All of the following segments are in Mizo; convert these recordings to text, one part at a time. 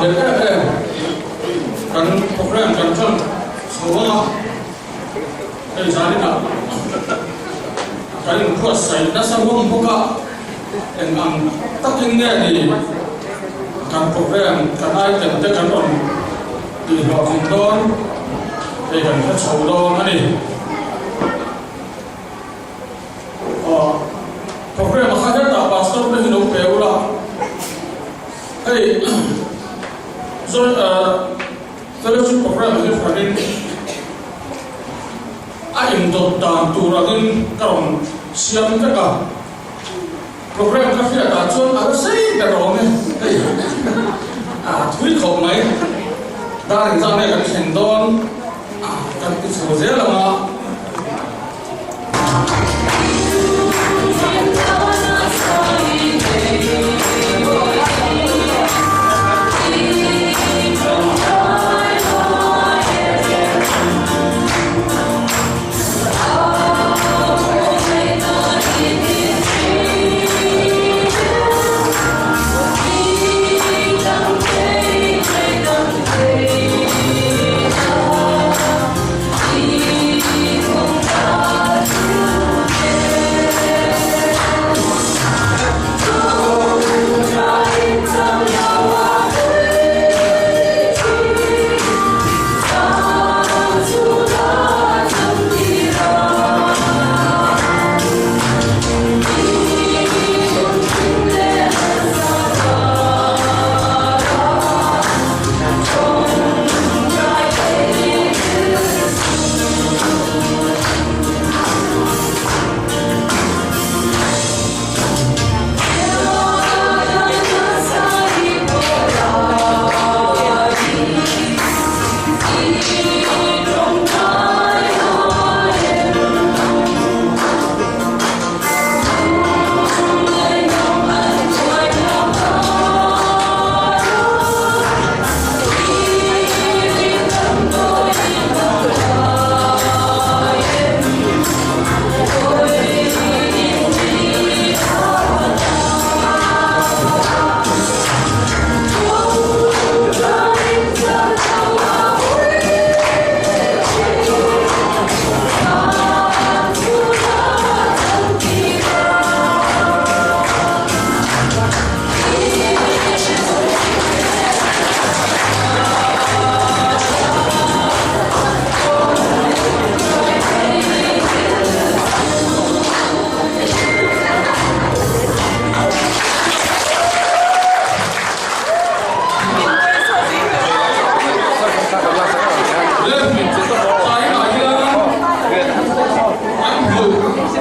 nghahhlelh em em kan program kan ṭan chho ang a, hei zaninah kan inbuatsaih nasa hlawm bawk a, eng ang takin nge ni kan program kan item te kan rawn tihhlawhtling dawn hei kan hre chho dawn a ni. Aw program a kha hetah pastor te hi lo pe ula hei zawi fellowship program hi hranin a indawt dan tur angin ka rawn siam vek a program ka hriat ah chuan a la sei ber awm e hei a thui khawp mai dar engzah nge kan thlen dawn kan ti chho zel ang a.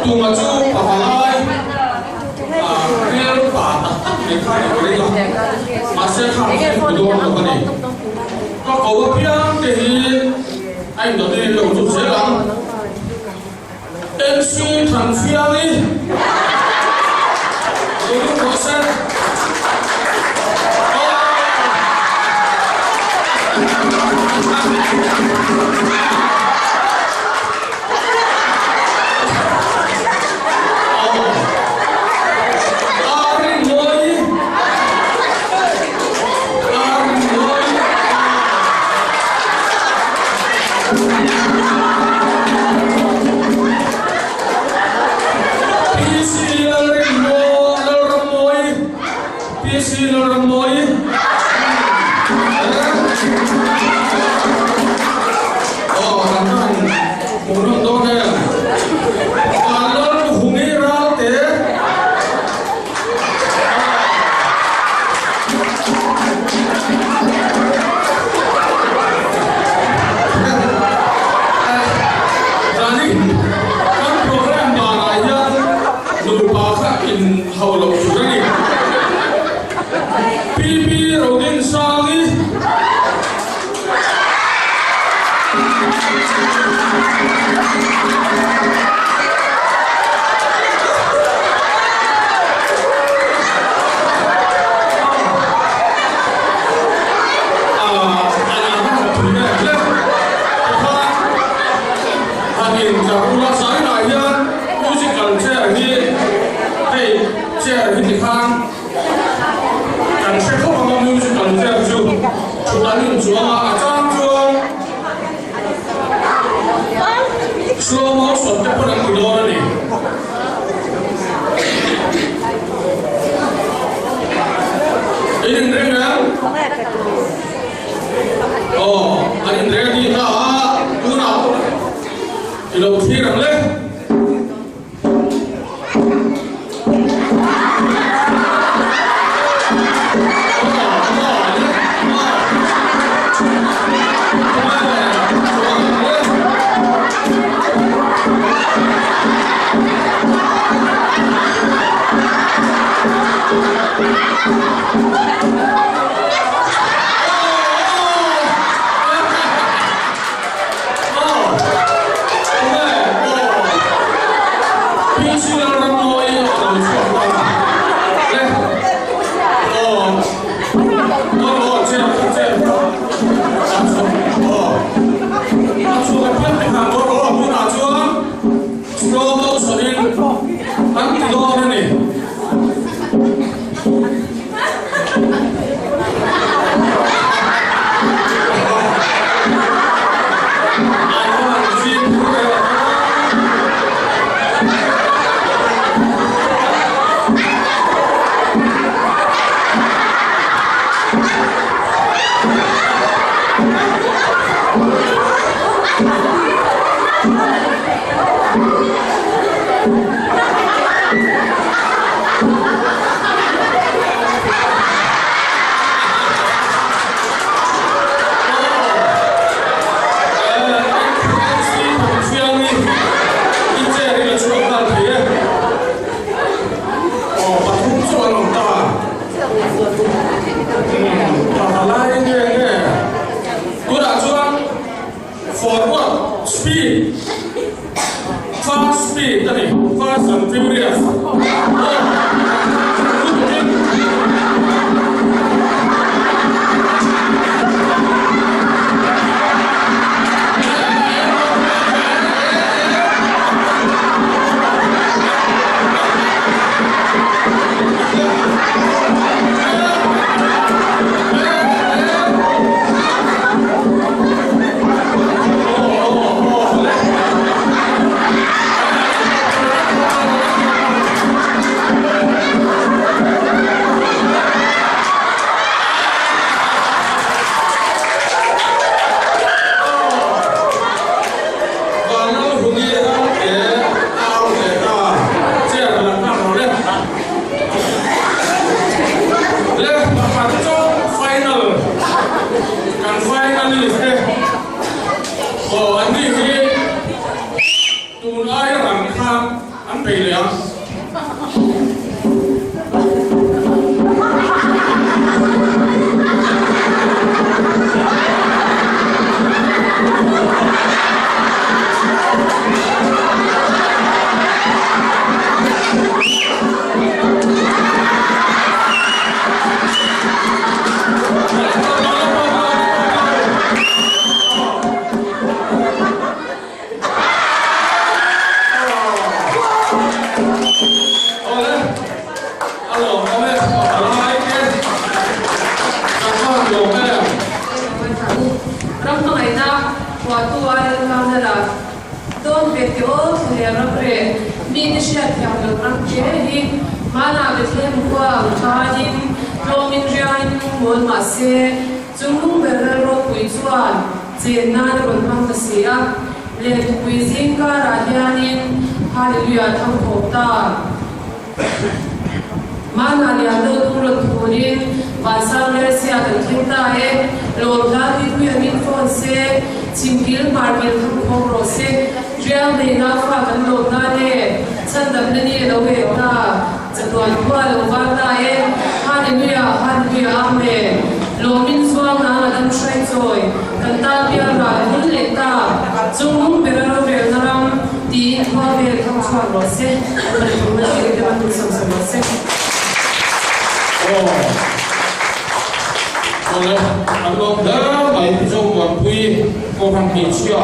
Tuma chu pavalai hmel pa tak tak mai kha i ring a, mahse kha ang hian hmu dawn lo a ni. Ka ko apiang te hi a indawtin lo chu zel ang. MC Thanfiangi lo lut rawh se. PC Lalrammawii Aw kan tan hmuhnawm dawn em Vanlalhungi Ralte Zanin kan program danah hian nupa kha in hau loh tur a ni. PP Rodinsangi. Chair hi tikhan kan hre khawp ang a musical chair chu. Slow motion te pawn an ti dawn a ni. In inreng em? Aw, an inreng a ni ta a, tunah i lo thlir ang le. Forward speed, fast speed a ni, fast and furious. Kan finalist te aw an ni hi tun aia rang khan an bei leh ang. Ram hmangaihna huatu a rilrana la dawn ve teh aw thlaleh ram reh mite hriatthiam loh ram te hi hmanah Bethlehem khua ang thanin tlawmin riain lungmawl mah se chung lungber ral ropui chuan chen nan a rawn hmang ta si a, lehthupui zing karah hianin Hallelujah thangkhawp ta. Mana lian deuh tum rawn thurin Vansang Lersia kan thleng ta e, Lawmhla titui angin phone se, Chhimkil hmarkil thangkhawm rawh se, Rial neihna fa kan lawm nan e, Chhandamna ni a lo eng ta, Chatuan khua a lo var ta e, Hallelujah, Hallelujah, Amen. Lawmin chuang nang a dam hrai chawi, Kan tan bial ral hul leh ta, Chungnung bera rorelna ram, Tiin khua vel thang chhuak rawh se, Kan thumna thil te va tum sam sam rawh se. Aw Awle, an lawm hle mai Zomuanpui Kohhran hmeichhia.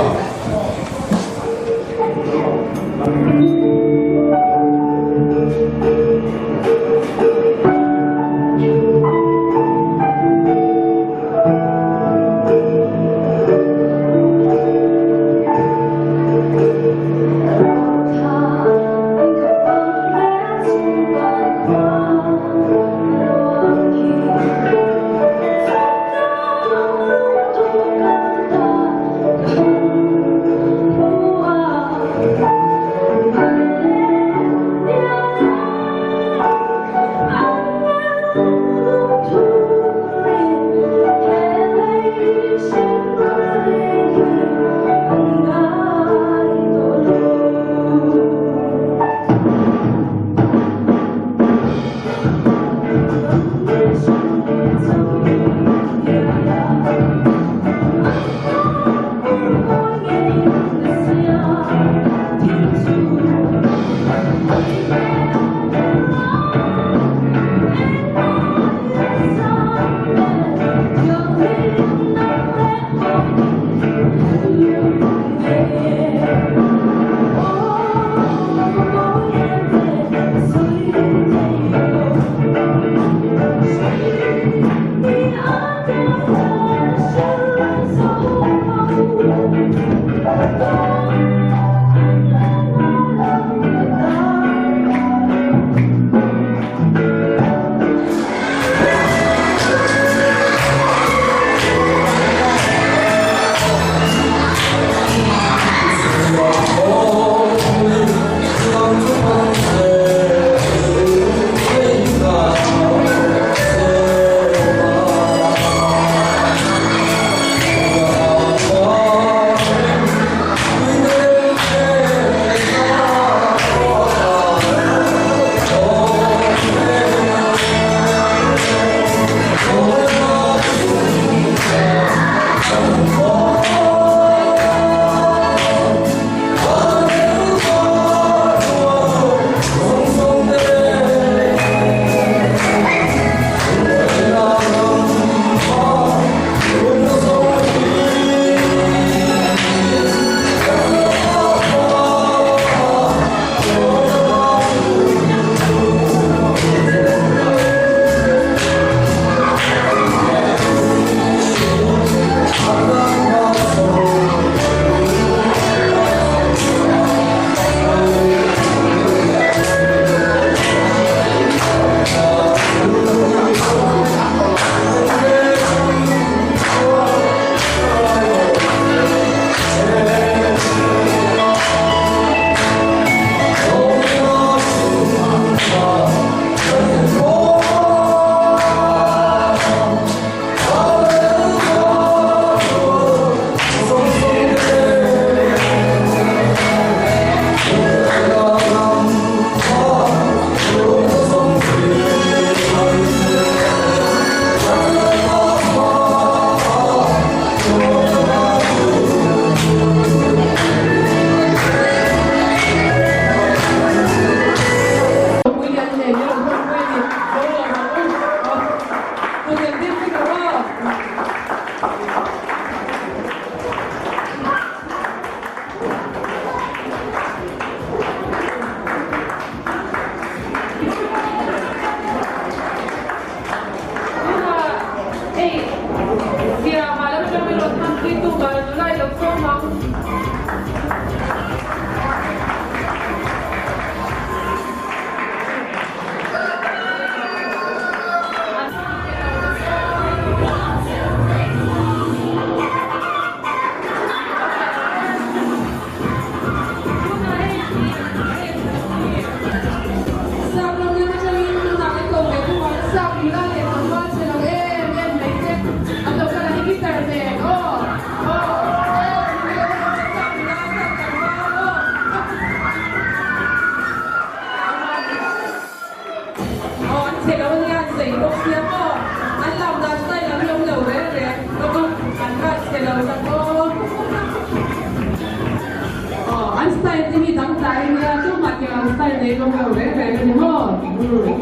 style te hi dangtlai a nia, tumah tiang ang style nei lawm lo reng reng a ni maw?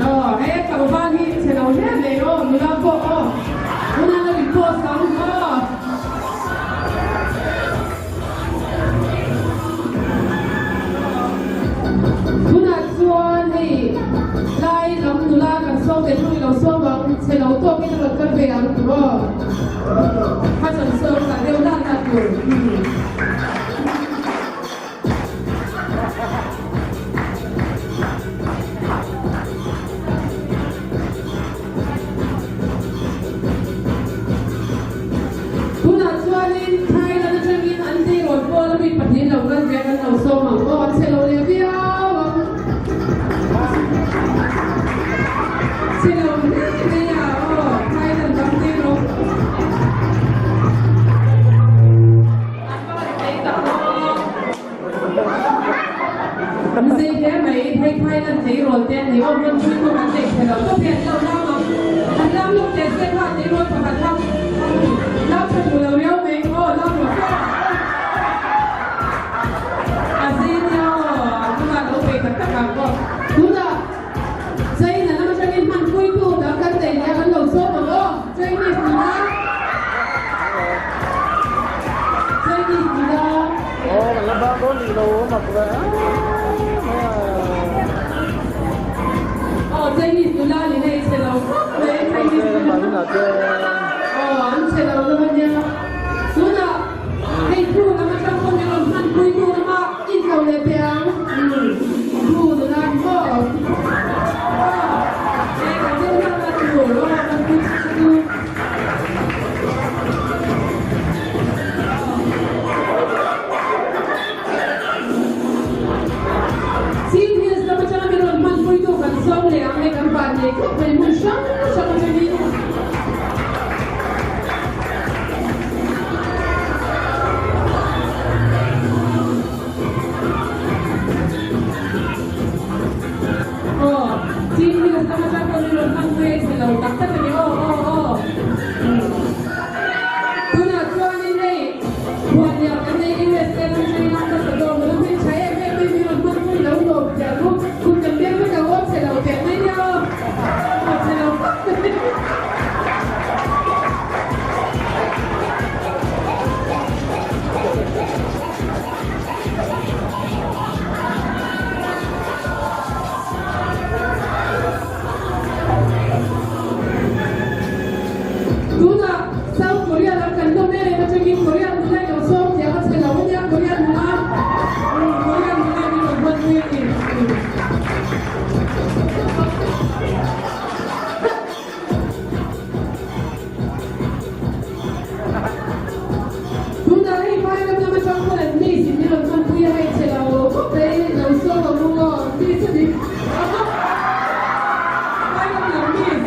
Aw, he tlangval hi chhe lo hle mai aw, nula pawh aw, tunah lo in post ang aw. Tunah chuan hei lai lam nula kan sawm ve thung i lo sawm ang, chhe lo tawkin a rawn kal ve ang tur aw. Kha chuan sawm kal deuh hlak hlak tur. Tunah chuanin Thailand atangin an tleirawl pawl mi pahnihin lo kal ve kan lo sawm ang aw, an chhe lo leh viau ang. Chhe lo hle mai a aw, Thailand ram tleirawl. An va han tlei tak aw. Zei hle mai, hei Thailand tleirawl te an nei awm rawn pui pawh kan nei thei lo tawp hi an lo lam ang. An lam lawk teh se kha tleirawl pakhat kha lam tha duh lo riau mai aw lam rawh se. A zei nia aw, a tunah lo bei tak tak ang aw. Tunah China lam atangin hman puitu dang kan nei leh a kan lo sawm ang aw, Chinese nula. Chinese nula. Aw kan la bang dawn rih lo mak ve a mai a. Aw Chinese nula ni hei chhe lo khawp mai Chinese nula. Aw an chhe lo hlawm a nia. Tunah hei thu lam atang pawh min rawn hman puitu lama in ko leh teh ang. Thu nula ni maw. Aw hei kan deuh hlak a tur aw kan pui chu. Chin Hills lam atanga min rawn hmanpuitu kan sawm leh ang hei kan van nei khawp mai hmun hrang hrang atangin. Aw, Chin Hills lam atang pawh min rawn hmanpui a chhe lo tak tak a ni aw aw aw. Tunah chuanin hei Khuallian kan nei USA lam atangin a hmasa dawn lo hmel tha em em mai min rawn hmanpui lo lawm teh ang u. Kut kan beng vek ang aw chhe lo teh mai nia aw. Aw chhe lo khawp mai. Tunah South Korea lam kan hlawm em em atangin Korean nula ilo sawm thiam a che lo ania Korean nula Korean nula min rawn hman pui a ni. Tunah hei vai lam lam atang pawn an miss in min rawn hman pui a hei che lo khawp mai lo sawm ang u aw miss a ni vai lam lam miss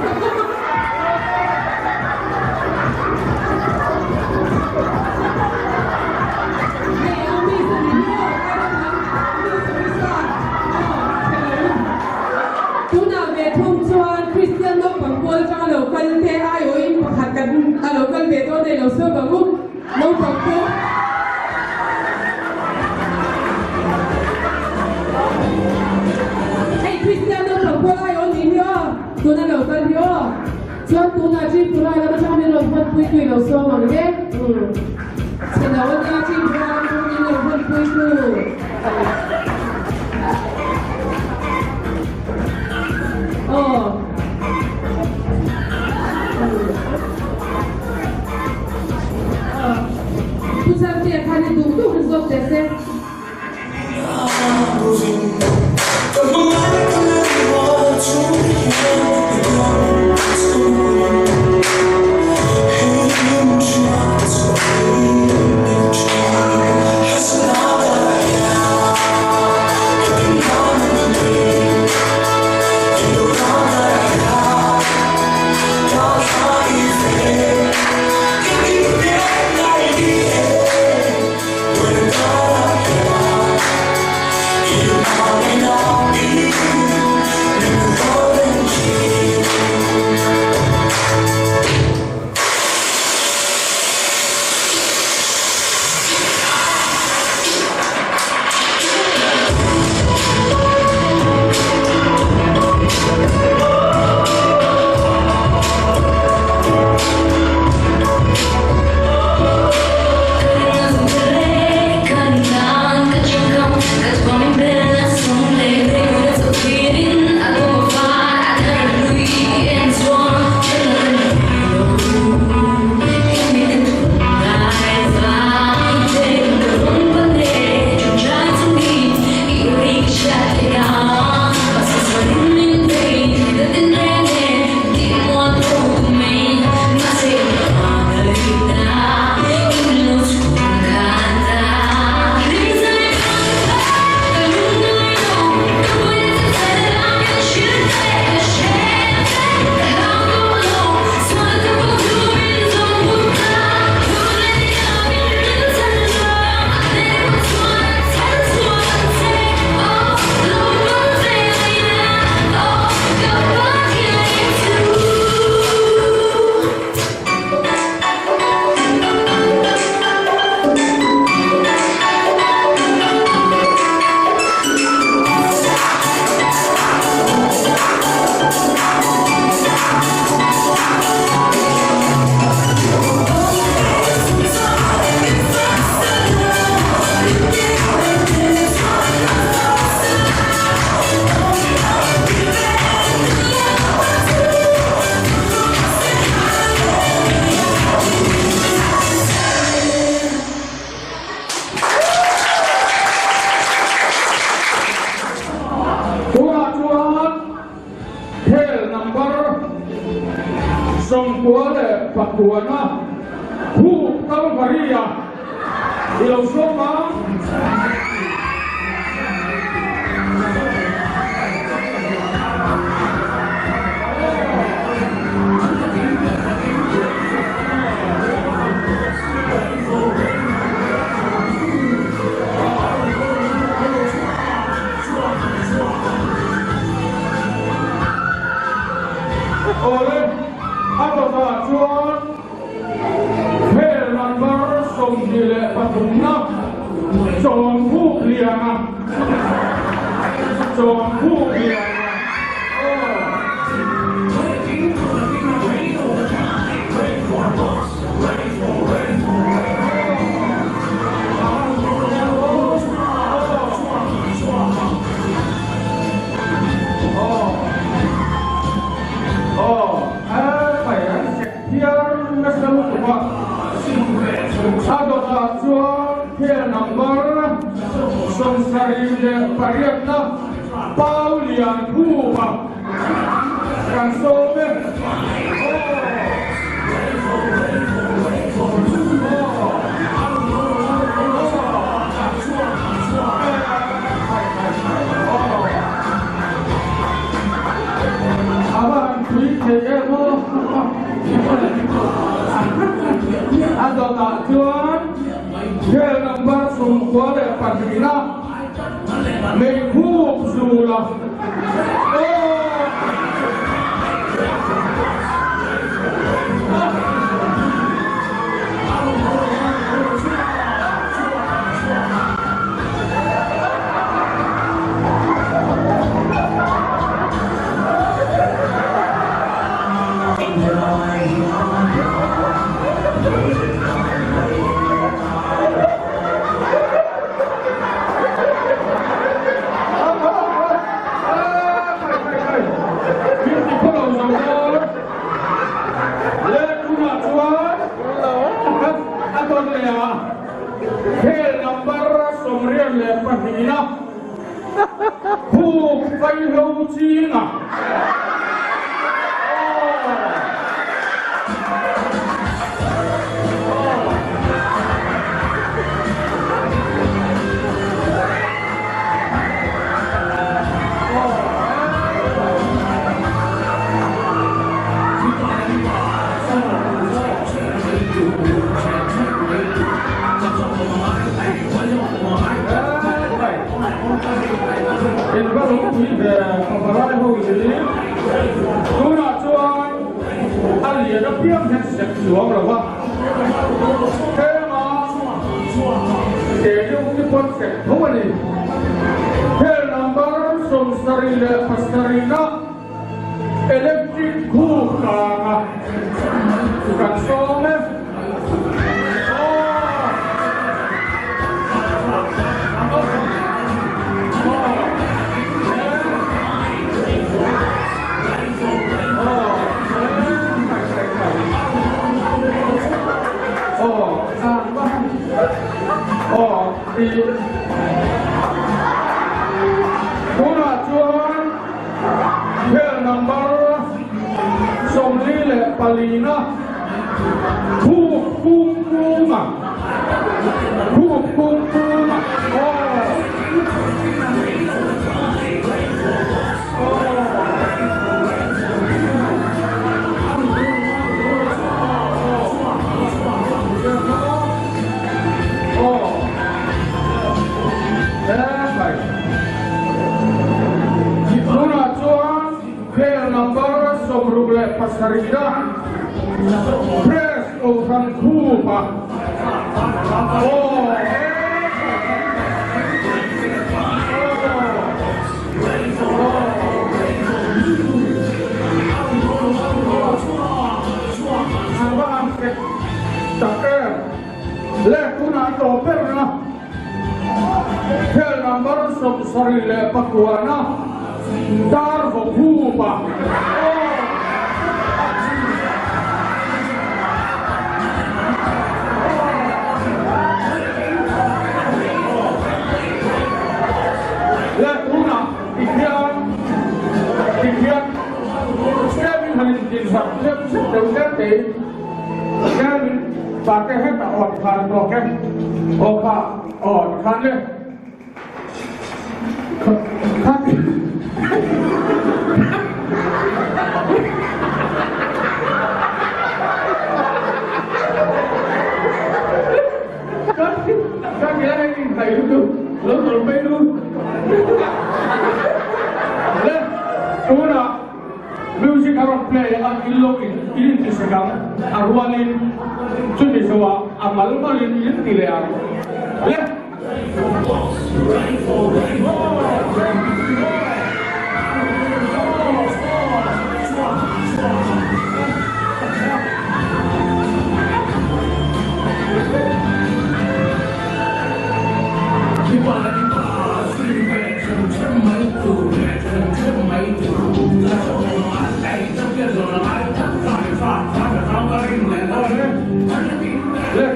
hei a miss a ni hi aw vai lam lam miss a miss a aw che lo tunah ve thung chuan Kristian naupang pawl atanga lo kal te aiawhin pakhat kan a lo kal ve dawn a i lo sawm ang u. Naupang pawh hei Kristian naupang pawh lai aw nih hi aw tuna lo kal hi aw chuan tunah Tripura lam atang min rawn hmanpui tu i lo sawm ang e chhe lo ania Tripura lam atang min lo hmanpui tu. Aw. Pu Changtea khan i duh duh han zawk teh se. 99 na Khup Kalvari-a i lo sawm a. Awle, a dawtah chuan hel number 23 na Chawngkhuk Liana, Chawngkhuk Liana, aw. Pariatna Paulian Khupa kan sawm e. A va han pui thei em aw. A dawtah chuan khel number 92 na Meikhup zul a. Khel number 82 na Khuk Vaihlo Chinga. In va ropui ve pavalai ho hi tunah chuan a lian apiang hian sek chuang lo va, tlema ke deuh te pawn sek tho a ni. Hel number 77 na electric khu kanga kan sawm e. Tunah chuan khel number 44 na Khuk Kung Kunga, Khuk Kung Kunga, aw. Tunah chuan khel number 67 a press kohhran khup a aw. Tak em le tunah tawp ber na khel number 79 na dar vaw khup a aw. Le tunah tikhian tikhian step in han in ti. Inzak hlep hlep deuh tlem te in tlemin pate hetah aw tikhan a tawk e, aw kha aw tikhan le kha Kha ti lai in thai lutuk lo tawlh mai lu le tunah Music a rawn play a, in lo in in inti sek ang, a rualin chumi zawhah a mal malin in ti leh ang. Le!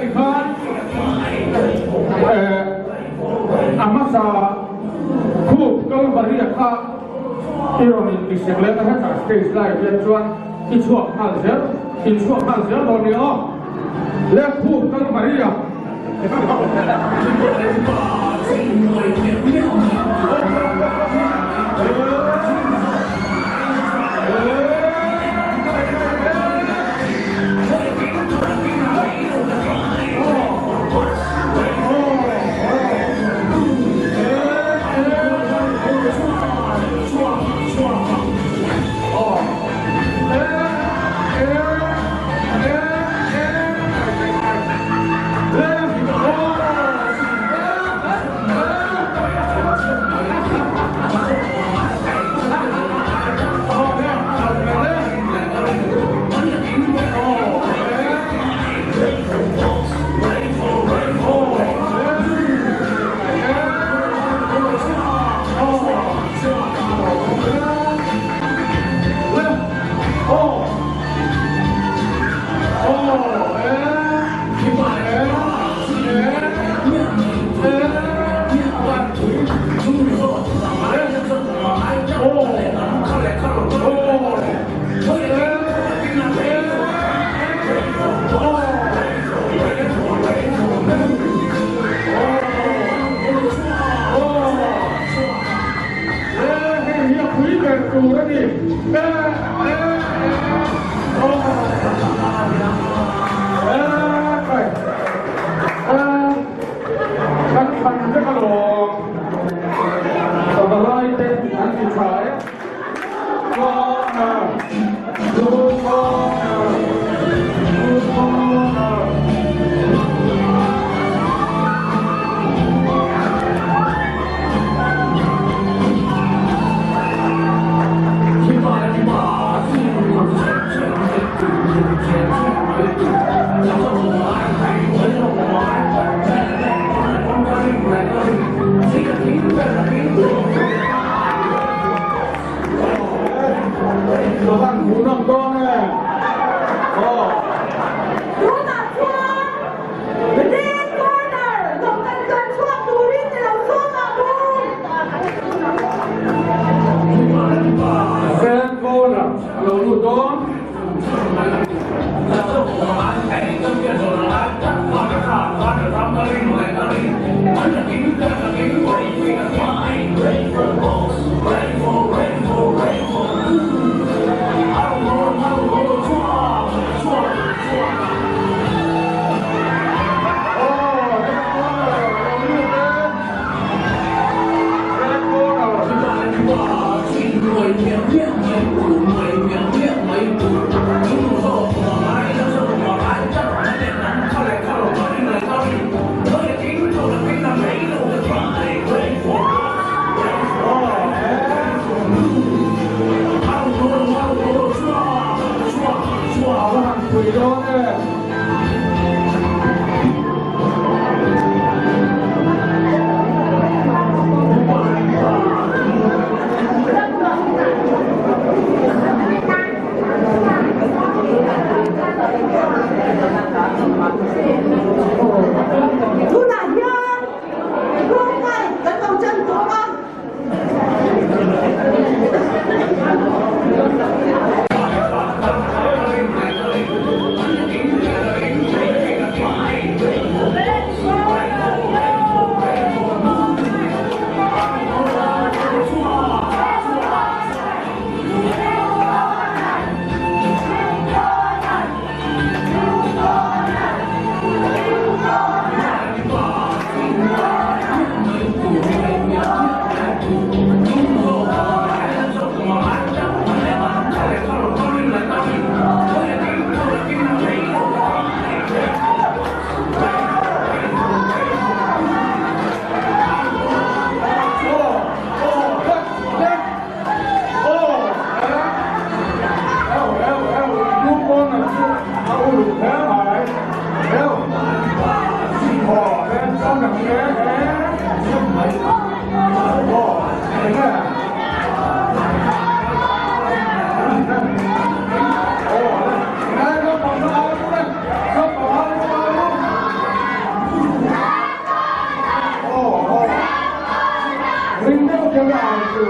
Tikhan a hmasa khup Kalvaria kha i rawn intisek leh ta hetah stage lai hian chuan i chhuak nghal zel, in chhuak nghal zel dawn nia aw. Le khup Kalvaria. tel ang chu.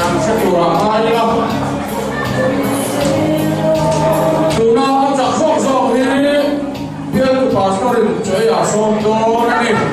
Kan hre turah ngai ila. Tuna a chak zawk zawk hi bialtu pastor in chawi ah sawm dawn a ni.